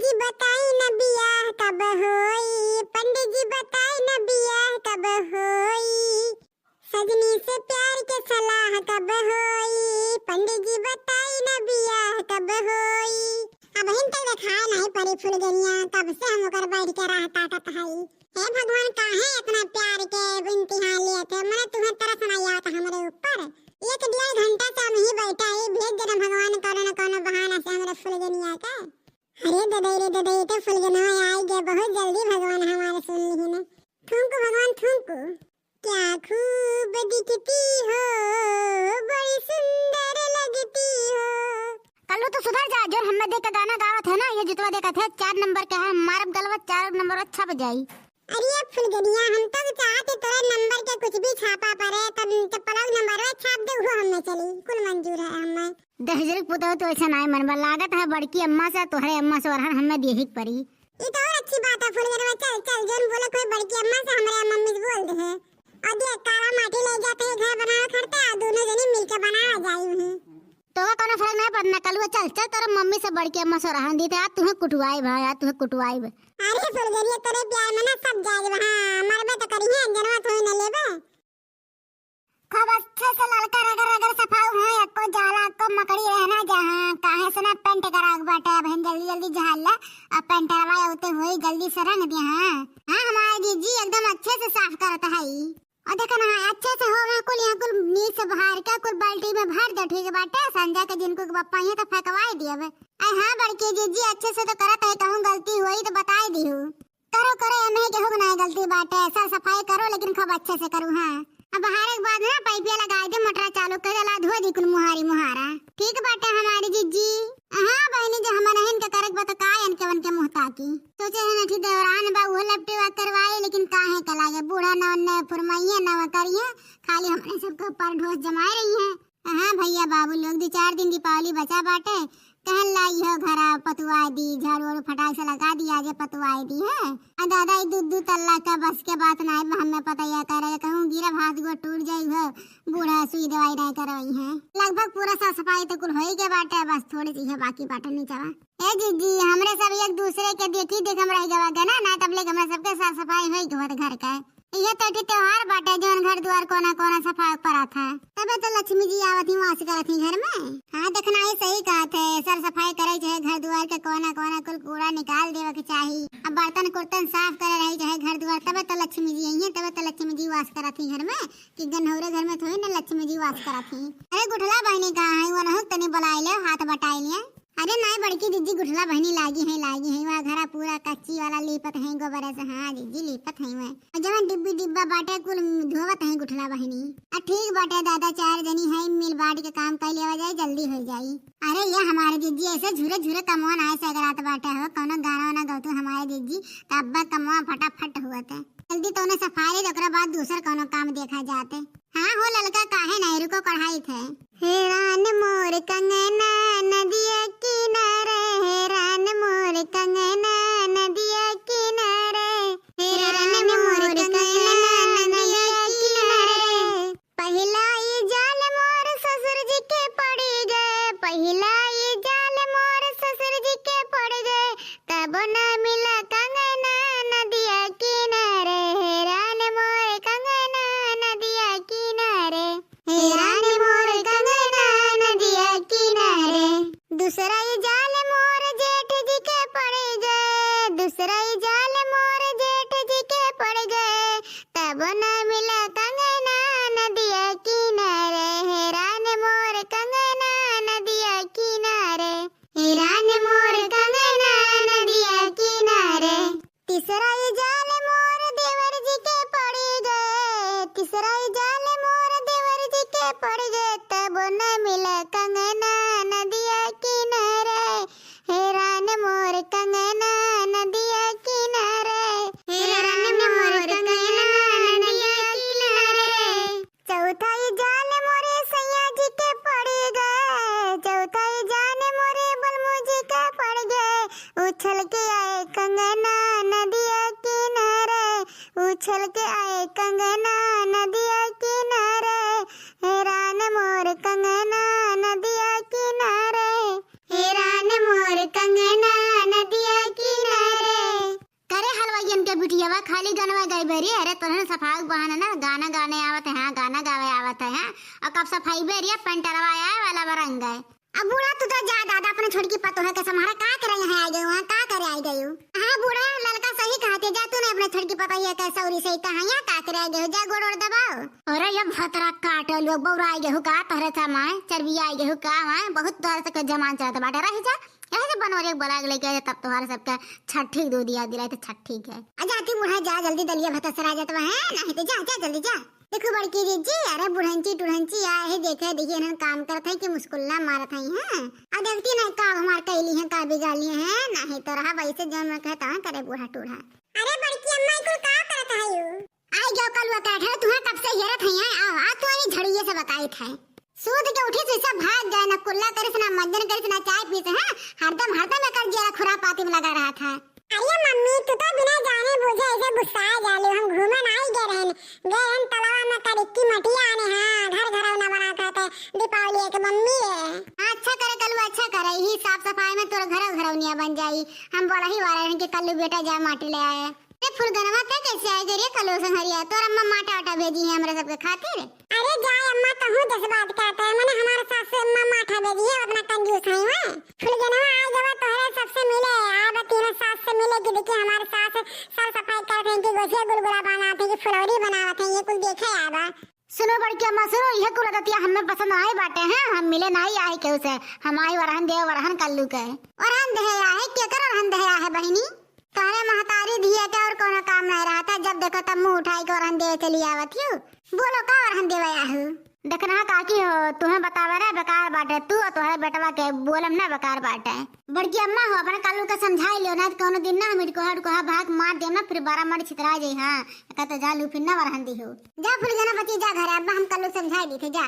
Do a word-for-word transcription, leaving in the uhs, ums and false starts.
जी बताई न बियाह कब होई, पंडित जी बताई न बियाह कब होई, सजनी से प्यार के सलाह कब होई, पंडित जी बताई न बियाह कब होई। अबहिन तक देखाए नाहीं परी फुलगनिया, कब से हम ओकर बैठ के राह ताकत हई। हे भगवान, काहे इतना प्यार के इम्तिहान लिया थे? मने तुम्हें तरस ना आवत हमरे ऊपर? एक डेढ़ घंटा से हम ही बैठा ही, भेज देना भगवान कौनो न कौनो बहाना से हमरे फुलगनिया के। अरे ददई रे ददई, तो फुलगनवा आई गए, बहुत जल्दी भगवान हमारे सुन लिहिन। थूंकू भगवान थूंकू। क्या खूब दिखती हो, बड़ी सुंदर लगती हो। कल्लू तो सुधर जा, जो हमें देख के गाना गावत है ना, ये जितवा देखत है, चार नंबर का है, मारब गलवा, चार नंबर छप जाई। अरे फुलगनिया, हम तो चाहते तोरे नंबर के कुछ भी छापा पड़े, तब तो पलक नंबर छाप दे, वो हमें चली, कुल मंजूर है हमें। दहिजरी के पुतहु तो ऐसा नाहीं मनबा, लागत है बड़की अम्मा से, तोहरे अम्मा से ओरहन हमें देही के परी। ई तो और अच्छी बात है फुलगनवा, चल चल, जोन बोले कोई बड़की अम्मा से हमरे मम्मी से बोल दे है। और देख काला माटी ले जाते हैं घर बनावे खरते, और दोनों जनी मिलके बनावे जाई हुई। तो वो कोनो फर्क नाहीं पड़ना, कलुआ चल चल, तोरे मम्मी से बड़की अम्मा से ओरहन दी थे, आज तुम्हें कुटवाई भाई, आज तुम्हें कुटवाई। अरे फुलगनिया, तोरे प्यार में ना सब जायज बा, हाँ, मरबे तो करिहे, जनवा थोड़ी न लेबे। खूब अच्छे से ललका रगड़ रगड़ सफाऊ, हाँ, एको जाला, एको मकड़ी रहे ना जहाँ, काहे से ना पेंट करावक बाटे, अब हम जल्दी जल्दी झाड़ ले, अब पेंटरवा उते होई, जल्दी से रंग दे, हाँ। हाँ, हमारे जीजी एकदम अच्छे से साफ करत है ई। और देखा ना, अच्छे से हो, वहाँ कुल, यहाँ कुल नीचे से बाहर का कुल बाल्टी में भर दे, ठीक बाटे, संजय के जिनको के पप्पा हैं तो फेंकवाई दिए अब। अरे हाँ, बड़की जीजी अच्छे से तो करत है, कहूँ गलती होई तो बताई दिहू। करो, करो, एमे केहू के नाहीं गलती बाटे, सर सफाई करो, लेकिन खूब अच्छे से करो, हाँ। अब बहारे के बाद ना पाइपिया लगाई दे, मोटरा चालू कर देला, धो दी कुल मुहारी मुहारा। ठीक बाटे हमारी जीजी। हाँ बहिनी, जो हमनहिन के करक बा त का एनके वनके मुँह ताकी। सोचे है नठी देवरान बा, उहो लपटे वा करवाए, लेकिन काहे का लागे, बूढ़ा नव नव फुरमाइए नव करिए, खाली हमने सबके ऊपर ढोस जमाए रही है। हाँ भइया बाबू लोग, दू चार दिन दीपावली बचा बाटे, कहन लाई हो घरा पतुआई दी, झाड़ू वाड़ू फटाक से लगा दी, आजे पतुआई दी है। आ दादा, ई दू दू तल्ला का बस के बात नाई बा, हमें पता या करे, कहूँ गिरा हाथ गोड़ टूट जाई हो, बूढ़ा सुई दवाई नाई करवाई है। लगभग पूरा साफ सफाई तो कुल होई के बाटे, बस थोड़ी सी है बाकी बाटे नीचवा। ए जीजी, हमरे सब एक दूसरे के देखी देख हम रह गवा गना, ना तब ले हमरा सबके साफ सफाई होई के होत घर के। इहे तो एक ठे त्योहार बाटे, जौन घर दुआर कोना कोना सफा परत है। तबे तो लक्ष्मी जी आवत ही, वास करत ही घर में। हाँ, देखना ही सही कहत है, सर सफाई करे चाहे घर दुआर के कोना कोना कुल कूड़ा निकाल देवे के चाही। अब बर्तन कुर्तन साफ करे रही चाहे घर दुआर, तबे तो लक्ष्मी जी अइहे, तबे तो लक्ष्मी जी वास करत ही घर में, कि गन्हौरे घर में थोड़ी ना लक्ष्मी जी वास करत ही। अरे गुठला बहिनी कहाँ है, वो नहुक तनी बुलाई ले, हाथ बटाई ले। अरे नाई बड़की दीदी, गुठला बहिनी लागी है, लागी है, वहाँ घरा पूरा कच्ची वाला लीपत है गोबर से। हाँ दीदी, लीपत है वहाँ। और जवन डिब्बी डिब्बा बाटे कुल धोवत है गुठला बहिनी। आ ठीक बाटे दादा, चार जनी है, मिल बांट के काम कर लेवा जाए, जल्दी हो जाई। अरे ये हमारे दीदी ऐसे झुरे झुरे कमवा नाई से अगरात बाटे हो, कौनो गाना वाना गौतू हमारे दीदी, तब कमवा फटाफट हुआ थे। जल्दी तो उन्हें सफाई ले, ओकरा बाद दूसर कौनो काम देखा जाते। हाँ हो ललका, काहे नाई, रुको कढ़ाई थे। हे रान मोर कंगना नदिया किनारे, हे रान मोर कंगना नदिया किनारे, हे रान मोर कंगना नदिया किनारे। पहिला ई जाल मोर ससुर जी के पड़ गए, पहिला ई जाल मोर ससुर जी के पड़ गए, तब न मिला कंगना नदिया किनारे, हे रान मोर कंगना नदिया किनारे, हे रान मोर कंगना नदिया किनारे। दूसरा ई जाल मोर जेठ जी के पड़ गए, दूसरा ई जाल मोर जेठ जी के पड़ गए, तब न मिला कंगना नदिया किनारे, हे रान मोर कंगना नदिया किनारे, हे रान मोर कंगना नदिया किनारे। तीसरा ई जाल मोर देवर जी के पड़ गए, तीसरा ई जाल मोर देवर जी के पड़ गए, तब न मिला कंगना नदिया किनारे, हे रान मोर कंगना नदिया किनारे, हे रान मोर कंगना नदिया किनारे। चौथा ई जाल मोरे सैया जी के पड़ गए, चौथा ई जाल मोरे बलमू जी के पड़ गए। उछल के आए कंगना नदिया किनारे, उछल के आए कंगना नदिया किनारे, हे रान मोर कंगना नदिया किनारे, हे रान मोर कंगना नदिया बेरी, अरे तोहरे सफाई के बहाने ना गाना गाने आवत है, हाँ, गाना गावे आवत है, हाँ। और कब सफाई बेरी, पेंटरवा आए वाला बरंग है। अब बूढ़ा तू तो जा दादा, अपने छोटकी पतोह के सम्हारा, का करे यहाँ आ गयो, हाँ, का करे आ गयो? हाँ बूढ़ा, ललका सही कहते, जा तू ने अपने छोटकी पतोह के सौरी से कहा यहाँ का करे आ गयो, जा गोड़ ओड़ दबाओ। अरे ये भतरा काटे लोग, बौरा आ गयो का तोहरे समाए, चर्बी आ गयो का, हाँ, बहुत तोहरे से जमान चलत बाटे, रह जा। यही से बनोरे के बोला के लेके आए, तब तोहरे सबके छठी दूध दिया दिलाई तो छठी के। आ जाती बूढ़ा, जा जल्दी दलिया भात सरा जात बा, हैं? नहीं तो जा, जा जल्दी जा। देखो बड़की जीजी, अरे बुढ़ंची टुढ़ंची आए है, देखे देखिए इन्हन काम करत है कि मुस्कुल्ला मारत है, हैं? आ देखती नहीं का हमार कैली है, का बिगाड़ी है, नहीं तो रहा वैसे जो मैं कहता हूँ करे बूढ़ा टूढ़ा। अरे बड़की अम्मा, ई कुल का करत है यू? आई गयो कलुआ काट है, तुम्हें कब से हेरत है, हैं? आओ, आ तू आई झड़िए से बताई थे। सूत के उठी से सब भाग गए, ना कुल्ला करिस, ना मंजन करिस, ना चाय पीस, हैं? हरदम, हरदम एकर जियरा खुरापाती में लगा रहा था। अरे मम्मी, तू तो बिना जाने बूझे ऐसे गुस्सा जालू। हम घूमे ना ही गए रहन, गए रहन तलावा में करिक्की मटिया आने, हाँ, घर घरौना बना के थे दीपावली के मम्मी रे। हाँ, अच्छा करे कलू, अच्छा करे, यही साफ सफाई में तोर घर घरौनिया बन जाई। हम बड़ा ही वाला रहन के कल्लू बेटा जा माटी ले आए। ए फुलगनवा, ते कैसे आए गए रे कलो संघरिया? तोर अम्मा माटा वाटा भेजी है हमरे सबके खातिर। अरे जाए अम्मा, कहूँ दस बात कहते हैं, मने हमारे सास से अम्मा माठा भेजी है, उतना कंजूस है वह। फुलगनवा आ गवा तोहरे सबसे मिले, आब तीनों सास से मिले कि देखिए हमारे सास साफ सफाई करत हैं कि गोसिया गुलगुला बनाते हैं कि फुलौरी बनावत हैं, ये कुल देखे आबा। सुनो बड़की अम्मा, सुनो, यह कुल आदतिया हमें पसंद नाई बाटे हैं, हम मिले नाई आए केहू से, हम आई वरहन दे वरहन कल्लू के। वरहन दे आए, केकर वरहन दे आए बहिनी? तोहरे महतारी धिया के और कोनो काम नहीं रहा था, जब देखो तब मुंह उठाई के वरहन देवे चली आवत हियो। बोलो का वरहन देवे आहू? देखना काकी हो, तुम्हें बतावे ना बेकार बाटे, तू और तोहरे बेटवा के बोलम ना बेकार बाटे। बड़की अम्मा हो, अपने कल्लू के समझाई लियो ना, तो कोनो दिन ना हम इटकोहा इटकोहा भाग मार देम ना, फिर बारह मार छितरा जाई। हाँ, एका तो जा लू फिर ना वरहन दी हो। जा फुलगना बची जा घरे, अब्बा हम कल्लू समझाई दी थे, जा।